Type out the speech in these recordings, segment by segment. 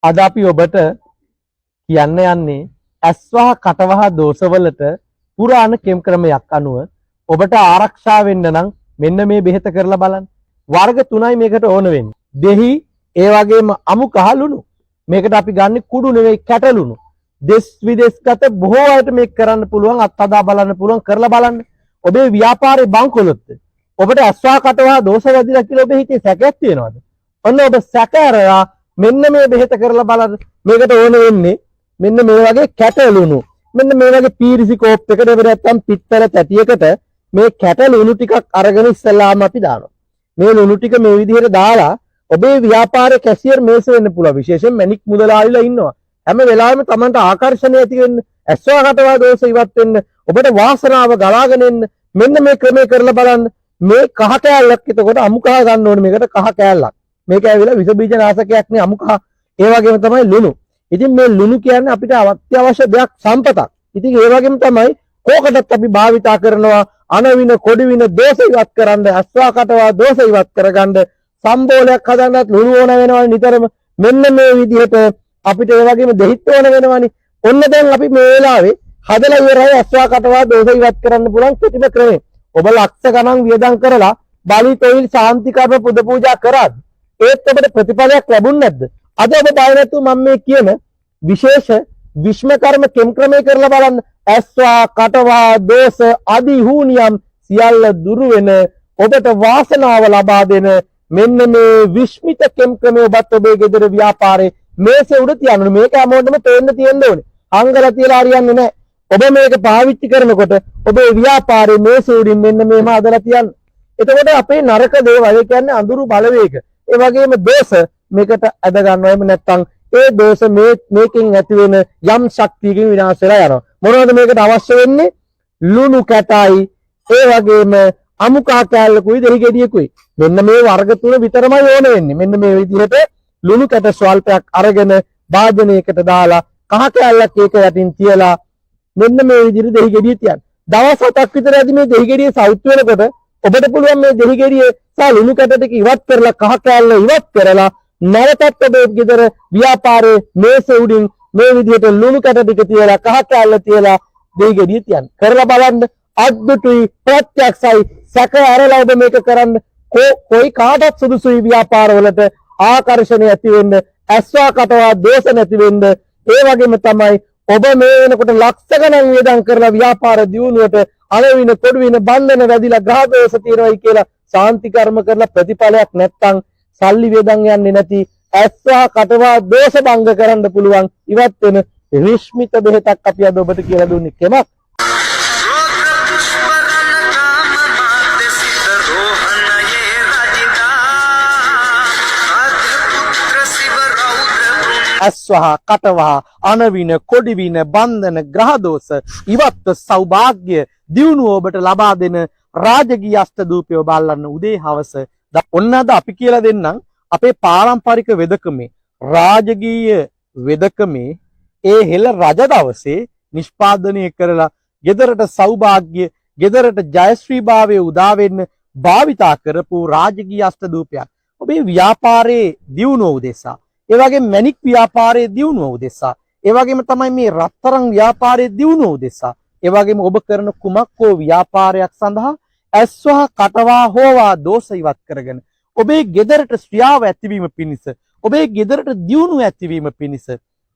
අද අපි ඔබට කියන්න යන්නේ ඇස්වහ කටවහ දෝෂවලට පුරාණ කෙම් ක්‍රමයක් අනුව ඔබට ආරක්ෂා වෙන්න නම් මෙන්න මේ බෙහෙත කරලා බලන්න. වර්ග තුනයි මේකට ඕන වෙන්නේ. දෙහි, ඒ වගේම අමු කහ ලුණු. මේකට අපි ගන්නෙ කුඩු නෙවෙයි, කැටලුණු. දෙස් විදෙස්ගත බොහෝ අයට මේක කරන්න පුළුවන්, අත්හදා බලන්න පුළුවන්, කරලා බලන්න. ඔබේ ව්‍යාපාරේ බංකොලොත්ද? ඔබට ඇස්වහ කටවහ දෝෂ වැදිලා කියලා ඔබේ හිතේ සැකයක් තියෙනවද? ඔන්න ඔබ සැක ඇරලා මෙන්න මේ බෙහෙත කරලා බලන්න. මේකට ඕන වෙන්නේ මෙන්න මේ වගේ කැටලුණු. මෙන්න මේ වගේ පීරිසි කෝප් එකට, එහෙම නැත්නම් පිත්තල තැටියකට මේ කැටලුණු ටිකක් අරගෙන ඉස්සෙල්ලාම අපි දානවා. මේ ලුණු ටික මේ විදිහට දාලා ඔබේ ව්‍යාපාරයේ කැසියර් මේස වෙන්න පුළුවන්. විශේෂයෙන් මැණික් මුදලාලිලා ඉන්නවා. හැම වෙලාවෙම තමන්ට ආකර්ෂණය ඇති වෙන්න, ඇස්වා කටවා දෝෂ ඉවත් වෙන්න, ඔබට වාසනාව ගලාගෙන එන්න මෙන්න මේ ක්‍රමය කරලා බලන්න. මේ කහ කෑල්ලක්, එතකොට අමු කහ ගන්න ඕනේ මේකට කහ කෑල්ලක්. මේක ඇවිල්ලා විස බීජ නාශකයක් නේ අමු කහ. ඒ වගේම තමයි ලුණු. ඉතින් මේ ලුණු කියන්නේ අපිට අත්‍යවශ්‍ය දෙයක්, සම්පතක්. ඉතින් ඒ වගේම තමයි කෝකටත් අපි භාවිතා කරනවා අනවින කොඩිවින දෝෂ ඉවත් කරන්න, ඇස්වා කටවා දෝෂ ඉවත් කරගන්න, සම්බෝලයක් හදන්නත් ලුණු ඕන වෙනවනේ නිතරම. මෙන්න මේ විදිහට අපිට ඒ වගේම දෙහිත් ඕන වෙනවනේ. ඔන්න දැන් අපි මේ වෙලාවේ හදලා ඉවරයි ඇස්වා කටවා දෝෂ ඉවත් කරන්න පුළුවන් කෙටිම ක්‍රමය. ඔබ ලක්ෂ ගණන් වියදම් කරලා බලි තොইল ශාන්ති කර්ම පුද පූජා කරාද, ඒත් ඔබට ප්‍රතිඵලයක් ලැබුණ නැද්ද? අද ඔබ බය නැතුව මම මේ කියන විශේෂ විශ්ම කර්ම කෙම් ක්‍රමය කරලා බලන්න. ඇස්වා කටවා දෝෂ අදි හූනියම් සියල්ල දුරු වෙන, ඔබට වාසනාව ලබා දෙන මෙන්න මේ විශ්මිත කෙම් ක්‍රමය ඔබත් ඔබේ ගෙදර ව්‍යාපාරේ මේසෙ උඩ තියන්න ඕනේ. මේක හැමෝටම පේන්න තියෙන්න ඕනේ. හංගලා තියලා හරියන්නේ නැහැ. ඔබ මේක පාවිච්චි කරනකොට ඔබේ ව්‍යාපාරේ මේසෙ උඩින් මෙන්න මේම හදලා තියන්න. එතකොට අපේ නරක දේවල්, ඒ කියන්නේ අඳුරු බලවේග, ඒ වගේම දෝෂ මේකට ඇද ගන්නවා. එහෙම නැත්නම් ඒ දෝෂ මේකෙන් ඇති වෙන යම් ශක්තියකින් විනාශ වෙලා යනවා. මොනවද මේකට අවශ්‍ය වෙන්නේ? ලුණු කැටයි, ඒ වගේම අමුකා කෑල්ලකුයි දෙහි ගෙඩියකුයි. මෙන්න මේ වර්ග තුන විතරමයි ඕන වෙන්නේ. මෙන්න මේ විදිහට ලුණු කැට ස්වල්පයක් අරගෙන භාජනයකට දාලා, කහ කෑල්ලක් ඒක යටින් තියලා, මෙන්න මේ විදිහට දෙහි ගෙඩිය තියන්න. දවස් 7ක් විතර ඇති මේ දෙහි ගෙඩිය සවුත් වෙනකොට ඔබට පුළුවන් මේ දෙහි ගෙඩිය සහ ලුණු කැට ටික ඉවත් කරලා, කහ කෑල්ල ඉවත් කරලා, නැවතත් ඔබේ ගෙදර ව්‍යාපාරයේ මේසෙ උඩින් මේ විදිහට ලුණු කැට ටික තියලා, කහ කෑල්ල තියලා, දෙහි ගෙඩිය තියන්න. කරලා බලන්න, අද්දුටුයි, ප්‍රත්‍යක්ෂයි. සැක ඇරලා ඔබ මේක කරන්න. කොයි කාටත් සුදුසුයි ව්‍යාපාරවලට ආකර්ෂණය ඇති වෙන්න, ඇස්වා කටවා දෝෂ නැති වෙන්න. ඒ වගේම තමයි ඔබ මේ වෙනකොට ලක්ෂ ගණන් වියදම් කරලා ව්‍යාපාර දියුණුවට අනවින කොඩුවින බන්ධන වැදිලා ග්‍රහ දෝෂ තියෙනවයි කියලා ශාන්ති කර්ම කරලා ප්‍රතිඵලයක් නැත්තම්, සල්ලි වියදම් යන්නේ නැති, ඇස්වා කටවා දෝෂ භංග කරන්න පුළුවන්, ඉවත් වෙන විශ්මිත බෙහෙතක් අපි අද ඔබට කියලා දුන්නේ කෙමක්. රෝද්‍ර පුෂ්පරණ කාම මාධ්‍ය සිත රෝහණයේ රජිතා රාජපුත්‍ර සිව රෞද්‍ර ඇස්වහ කටවහ අනවින කොඩිවින බන්ධන ග්‍රහ දෝෂ ඉවත්ව සෞභාග්‍ය දියුණුව ඔබට ලබා දෙන රාජකීය අෂ්ටදූපය ඔබ අල්ලන්න උදේ හවස. ඔන්න අද අපි කියලා දෙන්නම් අපේ පාරම්පරික වෙදකමේ, රාජකීය වෙදකමේ, ඒ හෙළ රජ දවසේ නිෂ්පාදනය කරලා ගෙදරට සෞභාග්‍ය, ගෙදරට ජයශ්‍රී භාවය උදා වෙන්න භාවිතා කරපු රාජකීය අෂ්ටදූපයක්. ඔබේ ව්‍යාපාරයේ දියුණුව උදෙසා, ඒ වගේම මැණික් ව්‍යාපාරයේ දියුණුව උදෙසා, ඒ වගේම තමයි මේ රත්තරන් ව්‍යාපාරයේ දියුණුව උදෙසා, ඒ වගේම ඔබ කරන කුමක් හෝ ව්‍යාපාරයක් සඳහා ඇස්වහ කටවා හෝවා දෝෂ ඉවත් කරගෙන ඔබේ ගෙදරට ශ්‍රියාව ඇතිවීම පිණිස, ඔබේ ගෙදරට දියුණුව ඇතිවීම පිණිස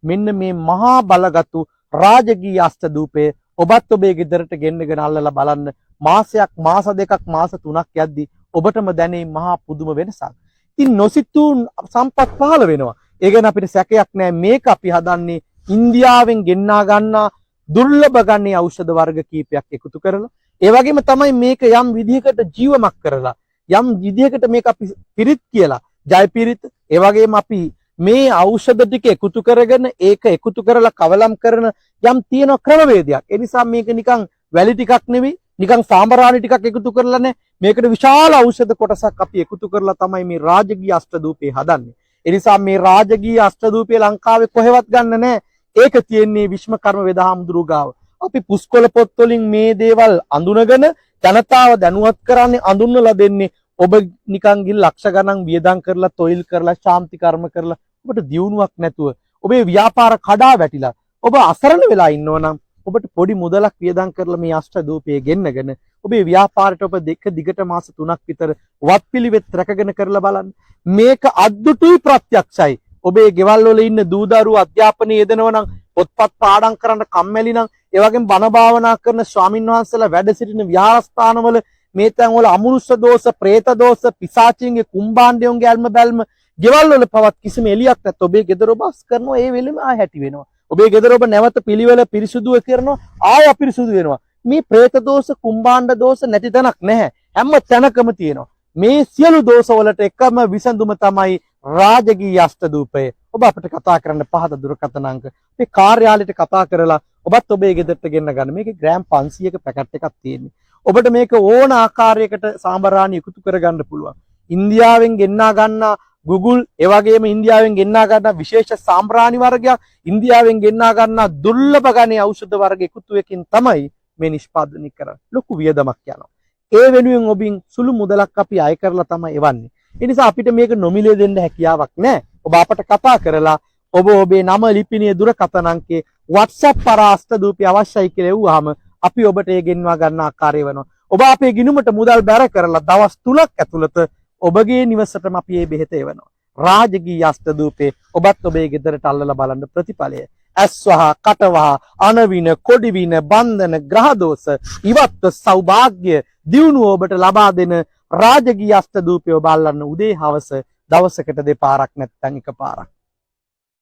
මෙන්න මේ මහා බලගතු රාජකීය අෂ්ටදූපය ඔබත් ඔබේ ගෙදරට ගෙන්නගෙන අල්ලලා බලන්න. මාසයක්, මාස 2ක්, මාස 3ක් යද්දි ඔබටම දැනේ මහා පුදුම වෙනසක්. ඉතින් නොසිතූ සම්පත් පහළ වෙනවා. ඒ ගැන අපිට සැකයක් නෑ. මේක අපි හදන්නේ ඉන්දියාවෙන් ගෙන්නා ගන්නා දුර්ලභ ගන්නේ ඖෂධ වර්ග කීපයක් එකතු කරලා. ඒ වගේම තමයි මේක යම් විදිහකට ජීවමක් කරලා, යම් විදිහකට මේක අපි පිරිත් කියලා, ජය පිරිත්, ඒ වගේම අපි මේ ඖෂධ ටික එකතු කරගෙන, ඒක එකතු කරලා කවලම් කරන යම් තියෙන ක්‍රමවේදයක්. ඒ නිසා මේක නිකන් වැලි ටිකක් නෙවෙයි, නිකන් සාම්බරාණි ටිකක් එකතු කරලා නෑ. මේකට විශාල ඖෂධ කොටසක් අපි එකතු කරලා තමයි මේ රාජකීය අෂ්ටදූපේ හදන්නේ. ඒ නිසා මේ රාජකීය අෂ්ටදූපේ ලංකාවේ කොහෙවත් ගන්න නෑ. ඒක තියෙන්නේ විශ්වකර්ම වෙදහාමුදුරුවෝ ගාව. අපි පුස්කොළ පොත් වලින් මේ දේවල් අඳුනගෙන ජනතාව දැනුවත් කරන්නේ, අඳුන්වලා දෙන්නේ. ඔබ නිකන් ගිහින් ලක්ෂ ගණන් වියදම් කරලා, තොইল කරලා, ශාන්ති කර්ම කරලා ඔබට දියුණුවක් නැතුව, ඔබේ ව්‍යාපාර කඩා වැටිලා, ඔබ අසරණ වෙලා ඉන්නවා නම් ඔබට පොඩි මුදලක් වියදම් කරලා මේ අෂ්ටදූපය ගෙන්නගෙන ඔබේ ව්‍යාපාරයට ඔබ දෙක දිගට මාස 3ක් විතර වත්පිළිවෙත් රැකගෙන කරලා බලන්න. මේක අද්දුටුයි ප්‍රත්‍යක්ෂයි. ඔබේ ගෙවල් වල ඉන්න දූ දරුවෝ අධ්‍යාපනයේ යෙදෙනවා නම්, පොත්පත් පාඩම් කරන්න කම්මැලි නම්, ඒ වගේම බණ භාවනා කරන ස්වාමින් වහන්සේලා වැඩ සිටින විහාරස්ථානවල මේ තැන් වල අමනුෂ්‍ය දෝෂ, ප්‍රේත දෝෂ, පිසාචීන්ගේ කුම්භාණ්ඩයන්ගේ ඇල්ම බැල්ම, ගෙවල් වල පවත් කිසිම එළියක් නැත්. ඔබේ ගෙදර ඔබ අස් කරනවා, ඒ වෙලෙම ආය හැටි වෙනවා. ඔබේ ගෙදර ඔබ නැවත පිළිවෙල පිරිසුදුව කරනවා, ආය අපිරිසුදු වෙනවා. මේ ප්‍රේත දෝෂ, කුම්භාණ්ඩ දෝෂ නැති තැනක් නැහැ. හැම තැනකම තියෙනවා. මේ සියලු දෝෂ වලට එකම විසඳුම තමයි රාජගීය අෂ්ටදූපය. ඔබ අපිට කතා කරන්න පහත දුරකථන අංක. මේ කාර්යාලයට කතා කරලා ඔබත් ඔබේ ගෙදරට ගෙන්න ගන්න. මේකේ ග්‍රෑම් 500ක පැකට් එකක් තියෙන්නේ. ඔබට මේක ඕන ආකාරයකට සාම්බරාණි එකතු කරගන්න පුළුවන්. ඉන්දියාවෙන් ගෙන්නා ගන්නා Google, ඒ වගේම ඉන්දියාවෙන් ගෙන්නා ගන්නා විශේෂ සාම්බ්‍රාණි වර්ගයක්, ඉන්දියාවෙන් ගෙන්නා ගන්නා දුර්ලභ ගණයේ ඖෂධ වර්ග එකතු එකකින් තමයි මේ නිෂ්පාදනය කරන්නේ. ලොකු වියදමක් යනවා. ඒ වෙනුවෙන් ඔබින් සුළු මුදලක් අපි අය කරලා තමයි එවන්නේ. ඒ නිසා අපිට මේක නොමිලේ දෙන්න හැකියාවක් නැහැ. ඔබ අපට කතා කරලා ඔබ ඔබේ නම, ලිපිනය, දුරකථන අංකේ WhatsApp හරහා අෂ්ටදූපය අවශ්‍යයි කියලා එව්වහම අපි ඔබට ඒ ගෙන්වා ගන්න ආකාරය වෙනවා. ඔබ අපේ ගිණුමට මුදල් බැර කරලා දවස් 3ක් ඇතුළත ඔබගේ නිවසටම අපි මේ බෙහෙත එවනවා. රාජගීය අෂ්ටදූපේ ඔබත් ඔබේ ගෙදරට අල්ලලා බලන්න ප්‍රතිඵලය. ඇස්වහ, කටවහ, අනවින, කොඩිවින, බන්ධන, ග්‍රහ දෝෂ ඉවත්ව සෞභාග්‍ය දියුණුව ඔබට ලබා දෙන රාජගීය අෂ්ටදූපය ඔබ අල්ලන්න උදේ හවස දවසකට දෙපාරක් නැත්නම් එකපාරක්.